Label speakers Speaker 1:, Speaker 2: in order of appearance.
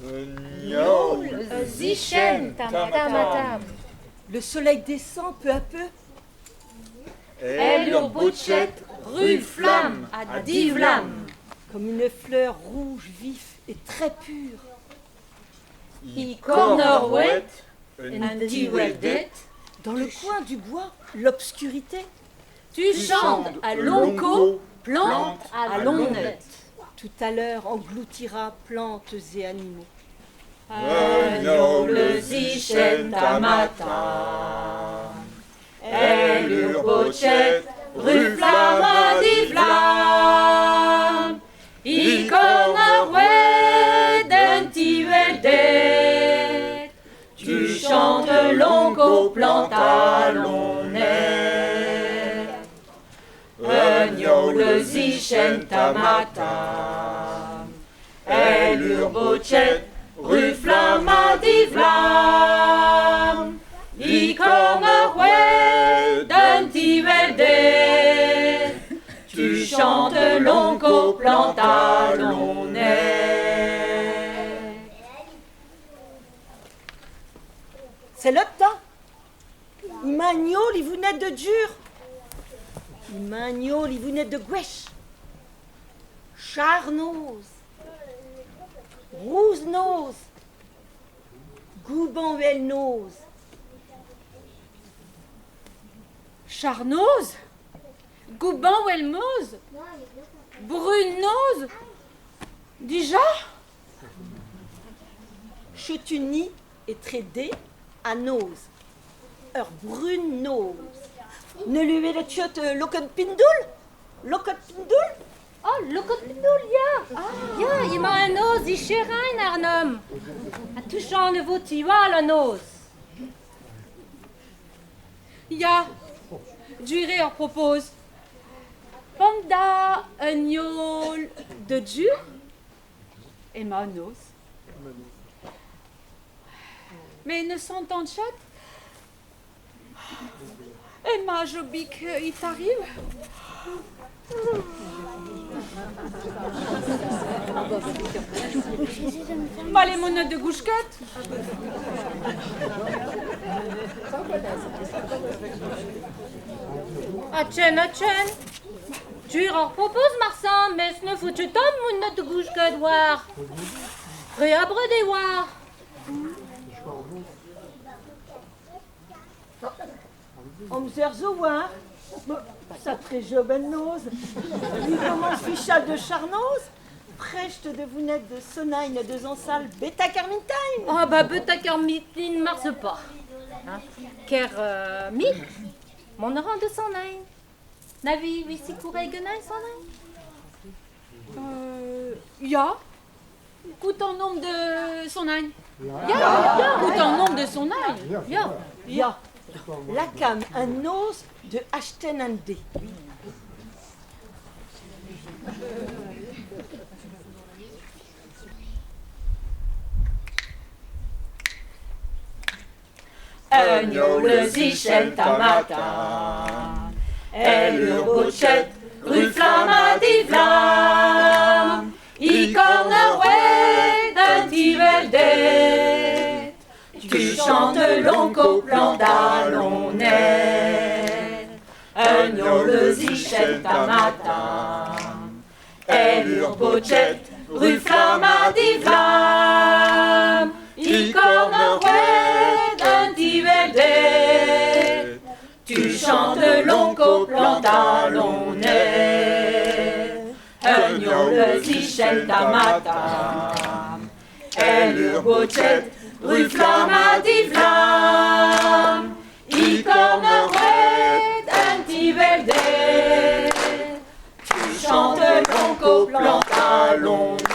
Speaker 1: Un
Speaker 2: Zichen tamatam.
Speaker 3: Le soleil descend peu à peu.
Speaker 1: El ur boched ru flamm ha divlamm.
Speaker 3: Comme une fleur rouge vif et très pure.
Speaker 1: E korn ur oed, un diwelded.
Speaker 3: Dans le coin du bois, l'obscurité.
Speaker 1: Tuchant a lonko, plant a loened.
Speaker 3: Tout à l'heure engloutira plantes et animaux.
Speaker 1: Un youl zichen tamata. El ur boched ru flamm ha divlamm. E korn ur oed, un diwelded. Tuchant lonko, plant a loened. Un youl zichen tamata. El ur boched ru flamm ha divlamm. E korn ur oed, un diwelded. Tuchant lonko, plant a loened.
Speaker 3: C'est l'autre, Ima un yol, il vous de dur. Ima un yol, il vous de gwech. Charnoz. Rouznoz. Goubanvelnoz.
Speaker 1: Charnoz? Goubanvelmoz? Brunoz? Dija?
Speaker 3: Chetuni et trédé à noz. Ur brune noz. Ne lui le tchot lokot pindoul? Lokot pindoul?
Speaker 2: Oh, lokot pindoul, ya! Ya, emañ an noz e cherain ar nom. A touchant ne vo tiwall an noz.
Speaker 1: Ya, duré ur propose. Panda un yol de dur? Emañ an noz. Mais ne s'entend chat? Emañ Jobik il t'arrive? Ma les monotes de gouchket?
Speaker 2: A tchen, a tchen. Tu leur propose, Marsan, mais ce ne faut tu tom monote de gouchket war. Réabre des war.
Speaker 3: Amzer zo war. Sacré job en noz. Lui commence fichal de charnoz. Precht de vous de sonain de zansal beta carmintine.
Speaker 2: Ah bah beta carmintine marse pas. Hein? Ker mit, mon rang de sonain. Navi wisi kourei genain sonain?
Speaker 1: Ya. Coûte en nombre de sonain. Ya. Coûte en nombre de sonain.
Speaker 2: Ya.
Speaker 3: Ya. Lakam un noz de achten an D.
Speaker 1: Un yol zichen tamata. El ur boched ru flamm ha divlamm. E korn ur oed, un diwelded. Tuchant lonko, plant a loened. Un yol zichen tamata. El ur boched ru flamm ha divlamm. E korn ur oed, un diwelded. Tuchant lonko, plant a loened. Un yol zichen tamata. El ur boched ru flamm ha divlamm. E korn ur oed, un diwelded. Tuchant lonko, plant a loened.